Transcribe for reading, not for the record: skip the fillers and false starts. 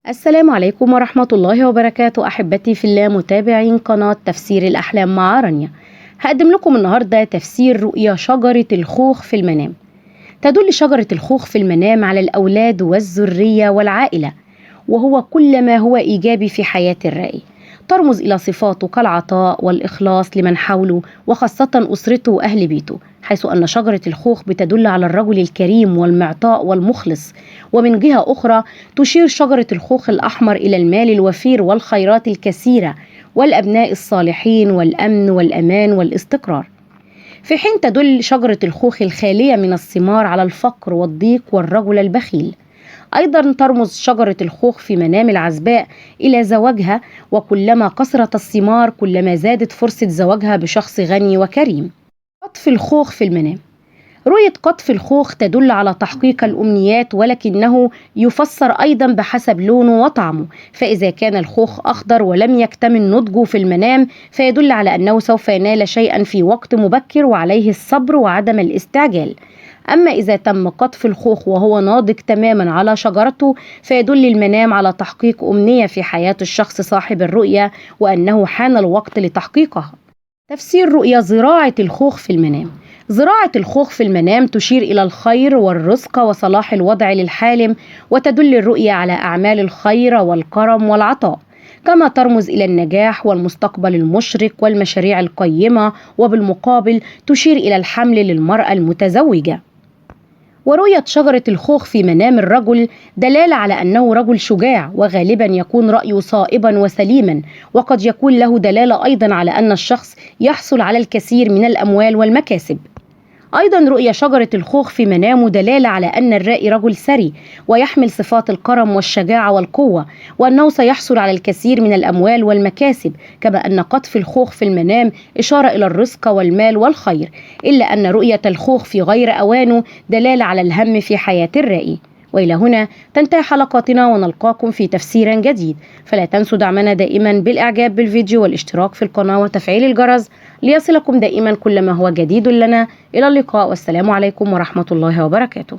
السلام عليكم ورحمة الله وبركاته. أحبتي في الله، متابعين قناة تفسير الأحلام مع رانيا، هقدم لكم النهاردة تفسير رؤيا شجرة الخوخ في المنام. تدل شجرة الخوخ في المنام على الأولاد والذرية والعائلة، وهو كل ما هو إيجابي في حياة الرائي. ترمز إلى صفاته كالعطاء والإخلاص لمن حوله، وخاصة أسرته وأهل بيته، حيث أن شجرة الخوخ بتدل على الرجل الكريم والمعطاء والمخلص. ومن جهة أخرى تشير شجرة الخوخ الأحمر إلى المال الوفير والخيرات الكثيرة والأبناء الصالحين والأمن والأمان والاستقرار، في حين تدل شجرة الخوخ الخالية من الثمار على الفقر والضيق والرجل البخيل. أيضا ترمز شجرة الخوخ في منام العزباء إلى زواجها، وكلما كثرت الثمار كلما زادت فرصة زواجها بشخص غني وكريم. قطف الخوخ في المنام. رؤية قطف الخوخ تدل على تحقيق الأمنيات، ولكنه يفسر أيضا بحسب لونه وطعمه. فإذا كان الخوخ أخضر ولم يكتمل نضجه في المنام فيدل على أنه سوف ينال شيئا في وقت مبكر، وعليه الصبر وعدم الاستعجال. أما إذا تم قطف الخوخ وهو ناضج تماما على شجرته فيدل المنام على تحقيق أمنية في حياة الشخص صاحب الرؤية، وأنه حان الوقت لتحقيقها. تفسير رؤيا زراعة الخوخ في المنام. زراعة الخوخ في المنام تشير إلى الخير والرزق وصلاح الوضع للحالم، وتدل الرؤية على أعمال الخير والكرم والعطاء، كما ترمز إلى النجاح والمستقبل المشرق والمشاريع القيمة، وبالمقابل تشير إلى الحمل للمرأة المتزوجة. ورؤية شجرة الخوخ في منام الرجل دلالة على أنه رجل شجاع، وغالبا يكون رأيه صائبا وسليما، وقد يكون له دلالة أيضا على أن الشخص يحصل على الكثير من الأموال والمكاسب. أيضا رؤية شجرة الخوخ في منامه دلالة على أن الرائي رجل ثري ويحمل صفات الكرم والشجاعة والقوة، وأنه سيحصل على الكثير من الأموال والمكاسب. كما أن قطف الخوخ في المنام إشارة إلى الرزق والمال والخير، إلا أن رؤية الخوخ في غير أوانه دلالة على الهم في حياة الرائي. وإلى هنا تنتهي حلقاتنا، ونلقاكم في تفسير جديد. فلا تنسوا دعمنا دائما بالإعجاب بالفيديو والاشتراك في القناة وتفعيل الجرس ليصلكم دائما كل ما هو جديد لنا. إلى اللقاء، والسلام عليكم ورحمة الله وبركاته.